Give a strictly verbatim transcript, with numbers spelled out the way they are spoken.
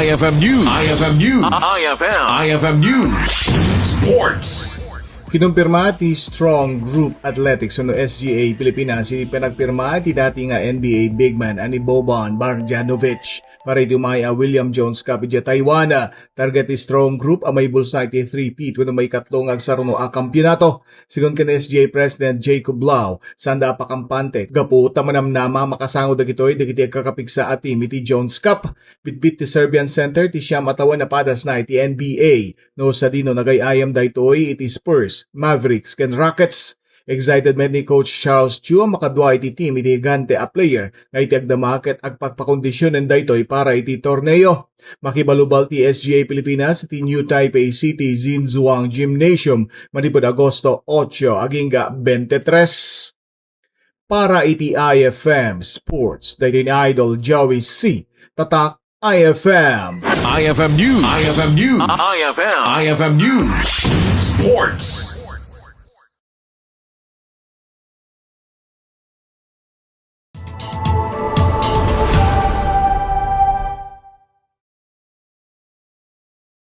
I F M News. I F M News. I F M. I F M News. Sports. Kinumpirma ti Strong Group Athletics wenno S G A Pilipinas iti panagpirma ti dati nga N B A big man a ni Boban Marjanovic para iti umay a William Jones Cup idiay Taiwan. Target ti Strong Group a maibulsa iti three-peat wenno maikatlo nga agsaruno a kampiyonato. Sigun ken S G A President Jacob Lau, saanda a pakampante gapu ta manamnama a makasango dagitoy dagiti agkakapigsa a team iti Jones Cup. Bitbit ti Serbian Center ti siam a tawen a padasna iti N B A, no sadino nagay-ayam daytoy iti Spurs, Mavericks, ken Rockets. Excited met ni Coach Charles Chu a makadua iti team iti higante a player nga iti agdama ket agpakpakondisionen daytoy para iti torneo. Makibalubal ti S G A Pilipinas iti New Taipei City Xinzhuang Gymnasium manipud Agosto ocho agingga twenty-three. Para iti I F M Sports, daytoy ni Idol Joey C. Tatak I F M. I F M News. I F M News. I F M. I F M News. Sports.